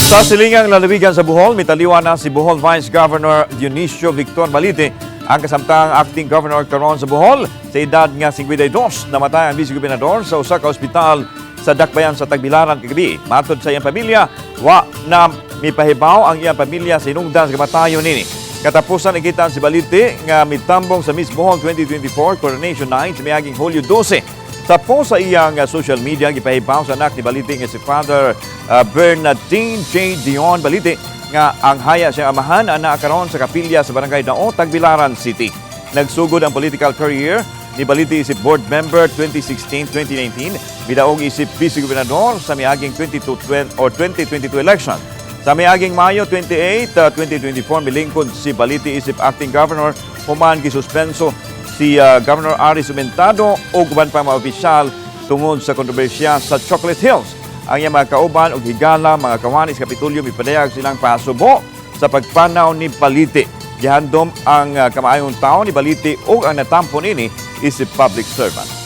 Sa silingang lalawigan sa Bohol, mitaliwa na si Bohol Vice Governor Dionisio Victor Balite, ang kasamtang acting governor karon sa Bohol, sa edad nga 52. Namatay ang vice gobernador sa usa ka ospital sa Dakbayan sa Tagbilaran kagabi. Matod sa iyang pamilya, wa na mipahibaw ang iyang pamilya sa hinungdan sa kamatayon nini. Katapusan nakita si Balite nga mitambong sa Miss Bohol 2024 Coronation Night sa miaging Hulyo 12. Sa post sa iyang social media, gipahibaw sa anak ni Balite nga si Father Bernardine J. Dion Balite nga ang haya siyang amahan ana karon sa kapilya sa Barangay Dao, Tagbilaran City. Nagsugod ang political career ni Balite isip board member 2016-2019, midaog isip vice gobernador sa miaging 22 or 2022 election. Sa miaging Mayo 28, 2024, milingkod si Balite isip acting governor human gisuspenso si Governor Aris Sumentado ug uban pa mga opisyal tungod sa kontrobersya sa Chocolate Hills. Ang iyang mga kauban ug higala mga kawani sa Kapitolyo mipadayag silang pasubo sa pagpanaw ni Balite. Gihandom ang kamaayong tao ni Balite ug ang natampo nini isip public servant.